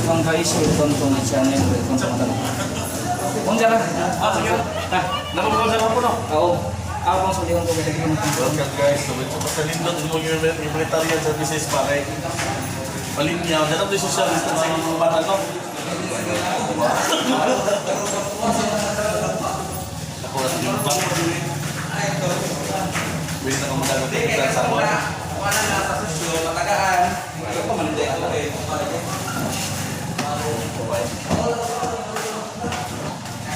Welcome guys, welcome to my channel. Welcome to my channel. Unsa ka? Ah, sige. Ah, Nakukuha sa mga puno. oo. Ako pang sulihan ko kasi ko. Welcome guys. So, ito pa sa Lindon, yung humanitarian services pa kay Malinyaw. Dapat yung social distancing ng bata, no? Ako na sa Lindon. Pwede na kamadagat yung sa buwan. Wala na sa sosyo, matagaan.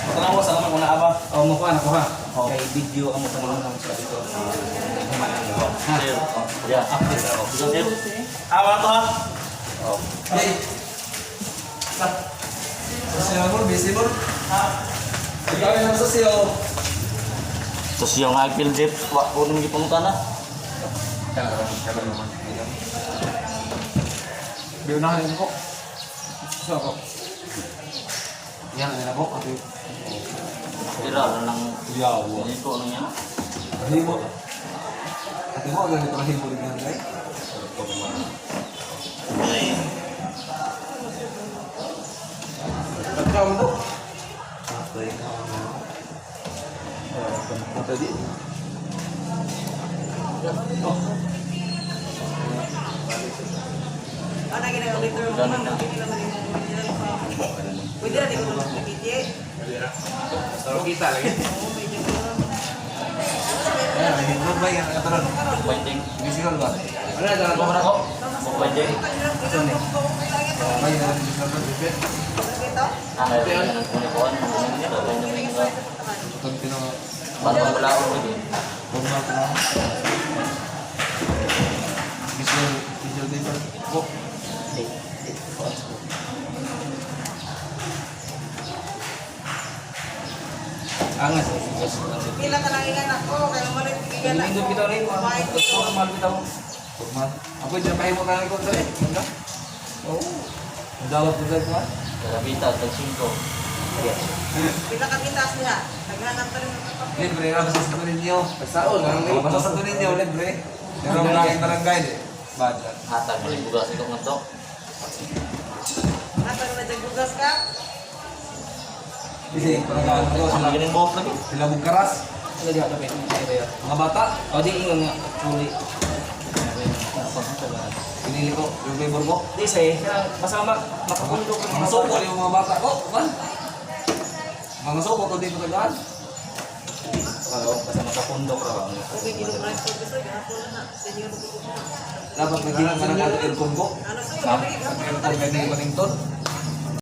Tanawa sa naman muna aba. Oo, mo kuha na kuha. Oo. Kay video ang mo tanong lang sa dito. Ha. Sir. Yeah. Update ako. Sir. Ah, wala to ha? Hey. Sosyo mo, busy mo. Ikaw yung sosyo. Tapos yung IPL jeep, wa ko nang gipunta na. Biunahan ko. Sosyo ako. Yan, ano na po? Ate. Tira lang Yawa. dito ano niya. Himo. Ate mo, ganito ka himo rin yan, right? Pagkaon mo. Atay ka. Atay di. Ano ginagawa dito? Ganun na. Pwede na din ko nakikiti. Kita lagi. Oo, medyo ganun. Ayan, may himo ba yan? Ang karoon. Binding. Bisikan ba? Wala, dala Mo na ko. Binding. Ay, ano bisikan ba? Bibit. Dito? Ah, yan ang kuno ko. Itong tinang Bantang wala ko gid. formal ko na. Visual, visual paper. Book. Angas. Pila ka lang ingan ako, kaya malit ingan ako. Nindot kita rin. Kumain dito. Formal kita. Formal. Ako dyan, pahimo ka lang ko sa eh. Ganda. Oo. Ang dawat ko sa ito ah. Karabita tag 5. Pila ka kitas niya. Naghanap ka rin ng kapatid. Libre ra basta sa ninyo. Basta Basta sa ninyo, libre. Pero wala kayong barangay eh. Bad. Hatag mo bugas ikaw ngadto. Hatag na dyan bugas ka. Kasi barangay ko Ang sila. ganing buhok lagi. Sila Bugkaras. Ano di ako Mga bata. O di ingon nga actually. Pinili ko yung flavor ko. Di say, basta makapundo ko Mga suko yung mga bata ko. Man. Mga suko to dito tagaan. Oo, basta makapundok ra ba. Okay, ginom rice ko gusto. Gahapon na na. Senior ko ko na. Dapat naging ka ng aircon ko. Ano sa'yo? Ma'am? Aircon kay Wellington.